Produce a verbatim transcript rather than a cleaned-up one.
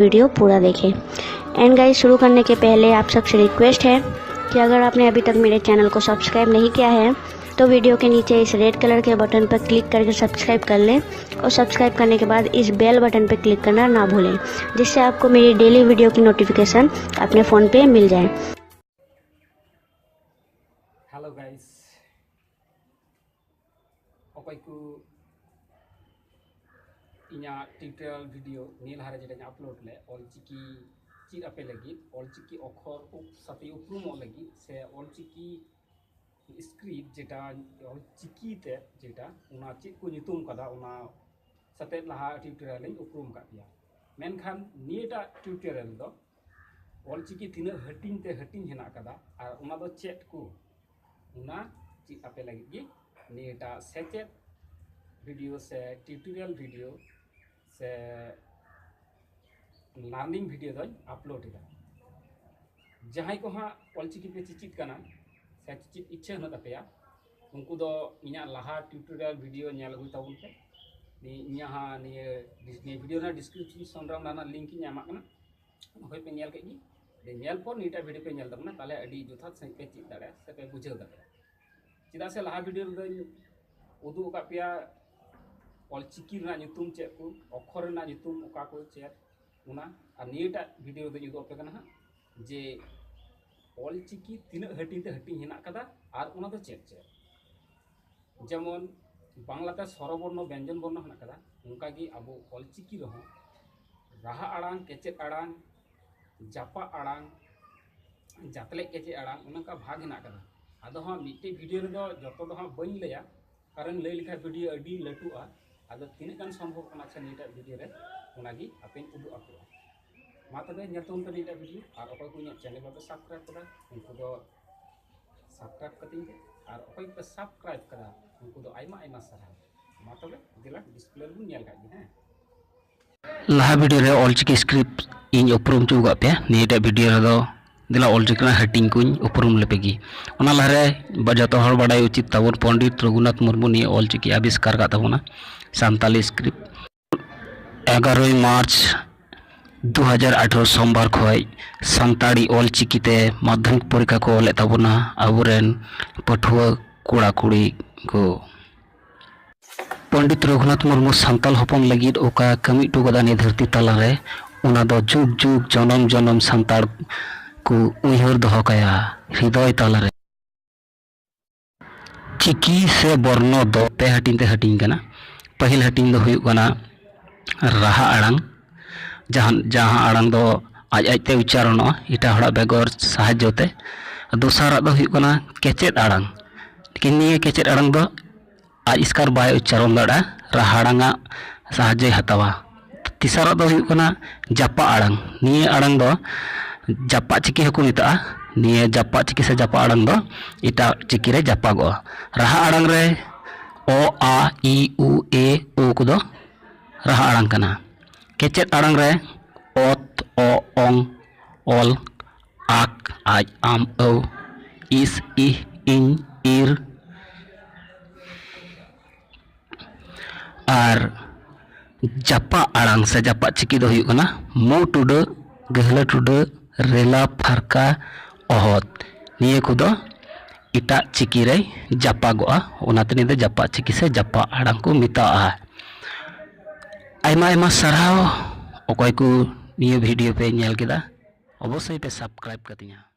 Video पूरा देखें। And guys, शुरू करने के पहले आप सबसे रिक्वेस्ट है कि अगर आपने अभी तक मेरे चैनल को सब्सक्राइब नहीं किया है तो वीडियो के नीचे इस रेड कलर के बटन पर क्लिक करके सब्सक्राइब कर लें और सब्सक्राइब करने के बाद इस बेल बटन पर क्लिक करना ना भूलें, जिससे आपको मेरी डेली वीडियो की नोटिफिकेशन अपने फ़ोन पे मिल जाए। Hello guys, ᱚᱠᱚᱭ ᱠᱚ ᱤᱧᱟᱹᱜ ᱴᱤᱭᱩᱴᱳᱨᱤᱭᱟᱞ ᱵᱷᱤᱰᱤᱭᱳ ᱱᱤᱭᱟᱹ ᱞᱟᱦᱟᱨᱮ ᱡᱮᱴᱟᱧ ᱟᱯᱞᱳᱰ ᱞᱮᱫ, ᱚᱞᱪᱤᱠᱤ ᱪᱮᱫ ᱟᱯᱮ ᱞᱟᱹᱜᱤᱫ, ᱚᱞᱪᱤᱠᱤ ᱚᱠᱷᱚᱨ ᱩᱯ ᱥᱟᱛᱮ ᱩᱯᱨᱩᱢᱚᱜ ᱞᱟᱹᱜᱤᱫ ᱥᱮ ᱚᱞᱪᱤᱠᱤ ᱥᱠᱨᱤᱯᱴ ᱡᱮᱴᱟ ᱚᱞᱪᱤᱠᱤ ᱛᱮ ᱡᱮᱴᱟ, ᱚᱱᱟ ᱪᱮᱫ ᱠᱚ ᱧᱩᱛᱩᱢ ᱠᱟᱫᱟ, ᱚᱱᱟ ᱥᱟᱛᱮ ᱞᱟᱦᱟ ᱴᱤᱭᱩᱴᱳᱨᱤᱭᱟᱞ ᱤᱧ ᱩᱯᱨᱩᱢ ᱟᱠᱟᱫ ᱯᱮᱭᱟ᱾ ᱢᱮᱱᱠᱷᱟᱱ ᱱᱤᱭᱟᱹᱴᱟᱜ ᱴᱤᱭᱩᱴᱳᱨᱤᱭᱟᱞ ᱫᱚ ᱚᱞᱪᱤᱠᱤ ᱛᱤᱱᱟᱹᱜ ᱦᱟᱹᱴᱤᱧ ᱛᱮ ᱦᱟᱹᱴᱤᱧ ᱦᱮᱱᱟᱜ ᱟᱠᱟᱫᱟ ᱟᱨ ᱚᱱᱟ ᱫᱚ ᱪᱮᱫ ᱠᱚ, ᱚᱱᱟ ᱪᱮᱫ ᱟᱯᱮ ᱞᱟᱹᱜᱤᱫ ᱜᱮ ᱱᱤᱭᱟᱹᱴᱟᱜ ᱥᱮᱪᱮᱫ ᱵᱷᱤᱰᱤᱭᱳ ᱥᱮ ᱴᱤᱭᱩᱴᱳᱨᱤᱭᱟᱞ ᱵᱷᱤᱰᱤᱭᱳ ᱥᱮ ᱞᱟᱨᱱᱤᱝ ᱵᱷᱤᱰᱤᱭᱳ ᱫᱚᱧ ᱟᱯᱞᱳᱰ ᱮᱫᱟ᱾ ᱡᱟᱦᱟᱸᱭ ᱠᱚ ᱦᱟᱸᱜ ᱚᱞᱪᱤᱠᱤ ᱯᱮ ᱪᱮᱪᱮᱫ ᱠᱟᱱᱟ ᱥᱮ ᱪᱮᱪᱮᱫ ᱤᱪᱪᱷᱟᱹ ᱦᱮᱱᱟᱜ ᱛᱟᱯᱮᱭᱟ, ᱩᱱᱠᱩ ᱫᱚ ᱤᱧᱟᱹᱜ ᱞᱟᱦᱟ ᱴᱤᱭᱩᱴᱳᱨᱤᱭᱟᱞ ᱵᱷᱤᱰᱤᱭᱳ ᱧᱮᱞ ᱟᱹᱜᱩᱭ ᱛᱟᱵᱚᱱ ᱯᱮ᱾ ᱱᱤᱭᱟᱹ ᱤᱧᱟᱹᱜ ᱦᱟᱸᱜ ᱱᱤᱭᱟᱹ ᱱᱤᱭᱟᱹ ᱵᱷᱤᱰᱤᱭᱳ ᱨᱮᱱᱟᱜ ᱰᱤᱥᱠᱨᱤᱯᱥᱚᱱ ᱨᱮ ᱚᱱᱟ ᱨᱮᱱᱟᱜ ᱞᱤᱝᱠ ᱤᱧ ᱮᱢᱟᱜ ᱠᱟᱱᱟ, ᱚᱱᱟ ᱠᱷᱚᱡ ᱯᱮ ᱧᱮᱞ ᱠᱮᱫ ᱜᱮ᱾ ᱫᱮ ᱧᱮᱞ ᱯᱚᱨ ᱱᱤᱭᱟᱹᱴᱟᱜ ᱵᱷᱤᱰᱤᱭᱳ ᱯᱮ ᱧᱮᱞ ᱛᱟᱵᱚᱱᱟ, ᱛᱟᱦᱚᱞᱮ ᱟᱹᱰᱤ ᱡᱚᱛᱷᱟᱛ ᱥᱟᱺᱦᱤᱡ ᱯᱮ ᱪᱮᱫ ᱫᱟᱲᱮᱭᱟᱜᱼᱟ ᱥᱮ ᱯᱮ ᱵᱩᱡᱷᱟᱹᱣ ᱫᱟᱲᱮᱭᱟᱜᱼᱟ᱾ ᱪᱮᱫᱟᱜ ᱥᱮ ᱞᱟᱦᱟ ᱵᱷᱤᱰᱤᱭᱳ ᱨᱮᱫᱚᱧ ᱩᱫᱩᱜ ᱟᱠᱟᱫ ᱯᱮᱭᱟ ᱚᱞᱪᱤᱠᱤ ᱨᱮᱱᱟᱜ ᱧᱩᱛᱩᱢ ᱪᱮᱫ ᱠᱚ, ᱚᱠᱠᱷᱚᱨ ᱨᱮᱱᱟᱜ ᱧᱩᱛᱩᱢ ᱚᱠᱟ ᱠᱚ ᱪᱮᱫ, ᱚᱱᱟ᱾ ᱟᱨ ᱱᱤᱭᱟᱹᱴᱟᱜ ᱵᱷᱤᱰᱤᱭᱳ ᱨᱮᱫᱚᱧ ᱩᱫᱩᱜ ᱟᱯᱮ ᱠᱟᱱᱟ ᱦᱟᱸᱜ ᱡᱮ ᱚᱞᱪᱤᱠᱤ ᱛᱤᱱᱟᱹᱜ ᱦᱟᱹᱴᱤᱧ ᱛᱮ ᱦᱟᱹᱴᱤᱧ ᱦᱮᱱᱟᱜ ᱠᱟᱫᱟ ᱟᱨ ᱚᱱᱟ ᱫᱚ ᱪᱮᱫ ᱪᱮᱫ᱾ ᱡᱮᱢᱚᱱ ᱵᱟᱝᱞᱟᱛᱮ ᱥᱚᱨᱚᱵᱚᱨᱱᱚ ᱵᱮᱧᱡᱚᱱ ᱵᱚᱨᱱᱚ ᱦᱮᱱᱟᱜ ᱠᱟᱫᱟ, ᱚᱱᱠᱟᱜᱮ ᱟᱵᱚ ᱚᱞᱪᱤᱠᱤ ᱨᱮᱦᱚᱸ ᱨᱟᱦᱟ ᱟᱲᱟᱝ, ᱠᱮᱪᱮᱫ ᱟᱲᱟᱝ, ᱡᱟᱯᱟᱜ ᱟᱲᱟᱝ, ᱡᱟᱛᱞᱮᱡ ᱠᱮᱪᱮᱫ ᱟᱲᱟᱝ, ᱚᱱᱮ ᱚᱱᱠᱟ ᱵᱷᱟᱜᱽ ᱦᱮᱱᱟᱜ ᱠᱟᱫᱟ᱾ ᱟᱫᱚ ᱦᱟᱸᱜ ᱢᱤᱫᱴᱮᱡ ᱵᱷᱤᱰᱤᱭᱳ ᱨᱮᱫᱚ ᱡᱚᱛᱚ ᱫᱚ ᱦᱟᱸᱜ ᱵᱟᱹᱧ ᱞᱟᱹᱭᱟ, ᱠᱟᱨᱚᱱ ᱞᱟᱹᱭ ᱞᱮᱠᱷᱟᱱ ᱵᱷᱤᱰᱤᱭᱳ ᱟᱹᱰᱤ ᱞᱟᱹᱴᱩᱜᱼᱟ᱾ ᱟᱫᱚ ᱛᱤᱱᱟᱹᱜ ᱜᱟᱱ ᱥᱚᱢᱵᱷᱚᱵ ᱠᱟᱱᱟ ᱥᱮ ᱱᱤᱭᱟᱹᱴᱟᱜ ᱵᱷᱤᱰᱤᱭᱳ ᱨᱮ, ᱚᱱᱟᱜᱮ ᱟᱯᱮᱧ ᱩᱫᱩᱜ ᱟᱯᱮᱭᱟ᱾ ᱢᱟ ᱛᱚᱵᱮ ᱧᱮᱞ ᱛᱟᱵᱚᱱ ᱯᱮ ᱱᱤᱭᱟᱹᱴᱟᱜ ᱵᱷᱤᱰᱤᱭᱳ, ᱟᱨ ᱚᱠᱚᱭ ᱠᱚ ᱤᱧᱟᱹᱜ ᱪᱮᱱᱮᱞ ᱵᱟᱯᱮ ᱥᱟᱵᱥᱠᱨᱟᱭᱤᱵ ᱠᱟᱫᱟ ᱩᱱᱠᱩ ᱫᱚ ᱥᱟᱵᱥᱠᱨᱟᱭᱤᱵ ᱠᱟᱛᱤᱧ ᱯᱮ, ᱟᱨ ᱚᱠᱚᱭ ᱠᱚᱯᱮ ᱥᱟᱵᱥᱠᱨᱟᱭᱤᱵ ᱠᱟᱫᱟ ᱩᱱᱠᱩ ᱫᱚ ᱟᱭᱢᱟ ᱟᱭᱢᱟ ᱥᱟᱨᱦᱟᱣ᱾ ᱢᱟ ᱛᱚᱵᱮ ᱫᱮᱞᱟ ᱰᱤᱥᱯᱞᱮ ᱨᱮᱵᱚᱱ ᱧᱮᱞ ᱠᱟᱜ ᱜᱮ᱾ ᱦᱮᱸ, ᱞᱟᱦᱟ ᱵᱷᱤᱰᱤᱭᱳ ᱨᱮ ᱚᱞᱪᱤᱠᱤ ᱥᱠᱨᱤᱯᱴ ᱤᱧ ᱩᱯᱨᱩᱢ ᱦᱚᱪᱚ ᱟᱠᱟᱫ ᱯᱮᱭᱟ᱾ ᱱᱤᱭᱟᱹᱴᱟᱜ ᱵᱷᱤᱰᱤᱭᱳ ᱨᱮᱫᱚ ᱫᱮᱞᱟ ᱚᱞᱪᱤᱠᱤ ᱨᱮᱱᱟᱜ ᱦᱟᱹᱴᱤᱧ ᱠᱚᱧ ᱩᱯᱨᱩᱢ ᱞᱮᱯᱮ ᱜᱮ᱾ ᱚᱱᱟ ᱞᱟᱦᱟᱨᱮ ᱵᱟ-, ᱡᱚᱛᱚ ᱦᱚᱲ ᱵᱟᱰᱟᱭ ᱩᱪᱤᱛ ᱛᱟᱵᱚᱱ, ᱯᱚᱱᱰᱤᱛ ᱨᱚᱜᱷᱩᱱᱟᱛᱷ ᱢᱩᱨᱢᱩ ᱱᱤᱭᱟᱹ ᱚᱞᱪᱤᱠᱤ ᱟᱵᱤᱥᱠᱟᱨ ᱟᱠᱟᱫ ᱛᱟᱵᱚᱱᱟ, ᱥᱟᱱᱛᱟᱞᱤ ᱥᱠᱨᱤᱯᱴ᱾ ᱮᱜᱟᱨᱳᱭ ᱢᱟᱨᱪ ᱫᱩ ᱦᱟᱡᱟᱨ ᱟᱴᱷᱨᱚ ᱥᱳᱢᱵᱟᱨ ᱠᱷᱚᱱ ᱥᱟᱱᱛᱟᱲᱤ ᱚᱞ ᱪᱤᱠᱤ ᱛᱮ ᱢᱟᱫᱽᱫᱷᱚᱢᱤᱠ ᱯᱚᱨᱤᱠᱠᱷᱟ ᱠᱚ ᱚᱞᱮᱫ ᱛᱟᱵᱚᱱᱟ ᱟᱵᱚᱨᱮᱱ ᱯᱟᱹᱴᱷᱩᱣᱟᱹ ᱠᱚᱲᱟ ᱠᱩᱲᱤ ᱠᱚ᱾ ᱯᱚᱱᱰᱤᱛ ᱨᱚᱜᱷᱩᱱᱟᱛᱷ ᱢᱩᱨᱢᱩ ᱥᱟᱱᱛᱟᱲ ᱦᱚᱯᱚᱱ ᱞᱟᱹᱜᱤᱫ ᱚᱠᱟ ᱠᱟᱹᱢᱤ ᱦᱚᱴᱚ ᱠᱟᱫᱟ ᱱᱤᱭᱟᱹ ᱫᱷᱟᱹᱨᱛᱤ ᱛᱟᱞᱟᱨᱮ, ᱚᱱᱟ ᱫᱚ ᱡᱩᱜᱽ ᱡᱩᱜᱽ ᱡᱚᱱᱚᱢ ᱡᱚᱱᱚᱢ ᱥᱟᱱᱛᱟᱲ ᱠᱚ ᱩᱭᱦᱟᱹᱨ ᱫᱚᱦᱚ ᱠᱟᱭᱟ ᱦᱨᱤᱫᱚᱭ ᱛᱟᱞᱟᱨᱮ᱾ ᱪᱤᱠᱤ ᱥᱮ ᱵᱚᱨᱱᱚ ᱫᱚ ᱯᱮ ᱦᱟᱹᱴᱤᱧ ᱛᱮ ᱦᱟᱹᱴᱤᱧ ᱠᱟᱱᱟ᱾ ᱯᱟᱹᱦᱤᱞ ᱦᱟᱹᱴᱤᱧ ᱫᱚ ᱦᱩᱭᱩᱜ ᱠᱟᱱᱟ ᱨᱟᱦᱟ ᱟᱲᱟᱝ, ᱡᱟᱦᱟᱸ, ᱡᱟᱦᱟᱸ ᱟᱲᱟᱝ ᱫᱚ ᱟᱡ ᱟᱡᱛᱮ ᱩᱪᱪᱟᱨᱚᱱᱚᱜᱼᱟ, ᱮᱴᱟᱜ ᱦᱚᱲᱟᱜ ᱵᱮᱜᱚᱨ ᱥᱟᱦᱟᱡᱽᱡᱚ ᱛᱮ᱾ ᱫᱚᱥᱟᱨᱟᱜ ᱫᱚ ᱦᱩᱭᱩᱜ ᱠᱟᱱᱟ ᱠᱮᱪᱮᱫ ᱟᱲᱟᱝ᱾ ᱞᱮᱠᱤᱱ ᱱᱤᱭᱟᱹ ᱠᱮᱪᱮᱫ ᱟᱲᱟᱝ ᱫᱚ ᱟᱡ ᱮᱥᱠᱟᱨ ᱵᱟᱭ ᱩᱪᱪᱟᱨᱚᱱ ᱫᱟᱲᱮᱭᱟᱜᱼᱟ, ᱨᱟᱦᱟ ᱟᱲᱟᱝ ᱟᱜ ᱥᱟᱦᱟᱡᱽᱡᱚᱭ ᱦᱟᱛᱟᱣᱟ᱾ ᱛᱮᱥᱟᱨᱟᱜ ᱫᱚ ᱦᱩᱭᱩᱜ ᱠᱟᱱᱟ ᱡᱟᱯᱟᱜ ᱟᱲᱟᱝ᱾ ᱱᱤᱭᱟᱹ ᱟᱲᱟᱝ ᱫᱚ ᱡᱟᱯᱟᱜ ᱪᱤᱠᱤ ᱦᱚᱸᱠᱚ ᱢᱮᱛᱟᱜᱼᱟ᱾ ᱱᱤᱭᱟᱹ ᱡᱟᱯᱟᱜ ᱪᱤᱠᱤ ᱥᱮ ᱡᱟᱯᱟᱜ ᱟᱲᱟᱝ ᱫᱚ ᱮᱴᱟᱜ ᱪᱤᱠᱤ ᱨᱮ ᱡᱟᱯᱟᱜᱚᱜᱼᱟ᱾ ᱨᱟᱦᱟ ᱟᱲᱟᱝ ᱨᱮ ᱚ, ᱟ, ᱤ, ᱩ, ᱮ, ᱳ ᱠᱚᱫᱚ ᱨᱟᱦᱟ ᱟᱲᱟᱝ ᱠᱟᱱᱟ᱾ ᱠᱮᱪᱮᱫ ᱟᱲᱟᱝ ᱨᱮ ᱚᱛ, ᱚ, ᱚᱝ, ᱚᱞ, ᱟᱠ, ᱟᱡ, ᱟᱢ, ᱟᱹᱣ, ᱤᱥ, ᱤᱦ, ᱤᱧ, ᱤᱨ᱾ ᱟᱨ ᱡᱟᱯᱟᱜ ᱟᱲᱟᱝ ᱥᱮ ᱡᱟᱯᱟᱜ ᱪᱤᱠᱤ ᱫᱚ ᱦᱩᱭᱩᱜ ᱠᱟᱱᱟ ᱢᱩ ᱴᱩᱰᱟᱹᱜ, ᱜᱟᱹᱦᱞᱟᱹ ᱴᱩᱰᱟᱹᱜ, ᱨᱮᱞᱟ, ᱯᱷᱟᱨᱠᱟ, ᱚᱦᱚᱫ᱾ ᱱᱤᱭᱟᱹ ᱠᱚᱫᱚ ᱮᱴᱟᱜ ᱪᱤᱠᱤ ᱨᱮ ᱡᱟᱯᱟᱜᱚᱜᱼᱟ, ᱚᱱᱟᱛᱮ ᱱᱤᱭᱟᱹ ᱫᱚ ᱡᱟᱯᱟᱜ ᱪᱤᱠᱤ ᱥᱮ ᱡᱟᱯᱟᱜ ᱟᱲᱟᱝ ᱠᱚ ᱢᱮᱛᱟᱜᱼᱟ᱾ ᱟᱭᱢᱟ ᱟᱭᱢᱟ ᱥᱟᱨᱦᱟᱣ ᱚᱠᱚᱭ ᱠᱚ ᱱᱤᱭᱟᱹ ᱵᱷᱤᱰᱤᱭᱳ ᱯᱮ ᱧᱮᱞ ᱠᱮᱫᱟ, ᱚᱵᱚᱥᱥᱳᱭ ᱯᱮ ᱥᱟᱵᱥᱠᱨᱟᱭᱤᱵ ᱠᱟᱹᱛᱤᱧᱟ᱾